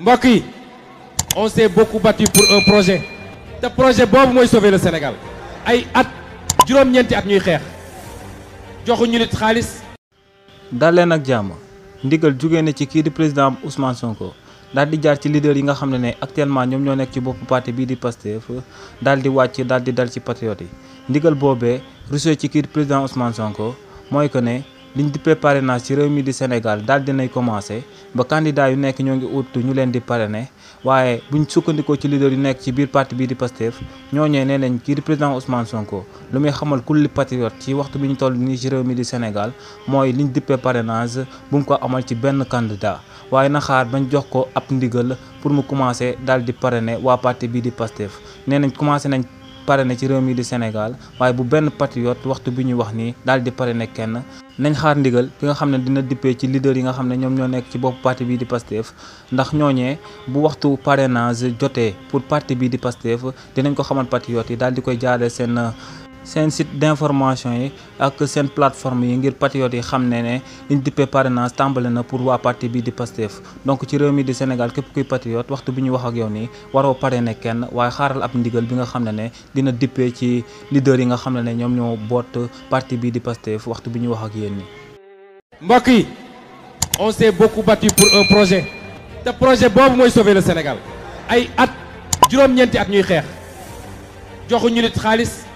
mbokk yi on s'est beaucoup battu pour un projet te projet boobu mooy sauver le Sénégal ay at juróom-ñeenti at ñuy xeex joxuñu nit xaalis. daal leen ak jàmm ndigal jugee na ci kii di président Ousmane Sonko daal di jaar ci leader yi nga xam ne actuellement ñoom ñoo nekk ci boppu parti bii di Pastef daal di wàcc daal di dal ci patriote yi ndigal boobee rusé ci kii di président Ousmane Sonko mooy que ne liñ dippee parrainage ci réew mi di Sénégal daal dinay commencé ba candidat yu nekk ñoo ngi ut ñu leen di parrainer waaye buñ sukkandikoo ci leader yu nekk ci biir parti bii di Pastef ñooñee nee nañ kii di président Ousmane Sonko lu muy xamal kulli patriote ci waxtu bi ñu toll nii ci réew mi di Sénégal mooy liñ dippee parrainage bu mu ko amal ci benn candidat waaye na xaar bañ jox ko ab ndigal pour mu commencé daal di parrainer waa parti bii di Pastef nee nañ commencé nañ parrainer ci réew mi di Sénégal waaye bu benn patriote waxtu bi ñuy wax nii daal di parrainer kenn nañ xaar ndigal bi nga xam ne dina dippee ci leader yi nga xam ne ñoom ñoo nekk ci bopp parti bii di Pastef ndax ñooñee bu waxtu parrainage jotee pour parti bii di Pastef dinañ ko xamal patriote yi daal di koy jaaree seen site d'information yi ak seen plateforme yi ngir patriote yi xam ne liñ dippee parrainage tàmbale na pour waa parti bii di Pastef donc ci réew mi di Sénégal képp kuy patriote waxtu bi ñu wax ak yow nii waroo parrainer kenn waaye xaaral ab ndigal bi nga xam ne dina dippee ci leader yi nga xam ne ñoom ñoo boot parti bii di Pastef waxtu bi ñu wax ak yéen nii. mbokk yi on s'est beaucoup battu pour un projet te projet boobu mooy sauver le Sénégal ay at juróom-ñeenti at ñuy xeex joxuñu nit xaalis.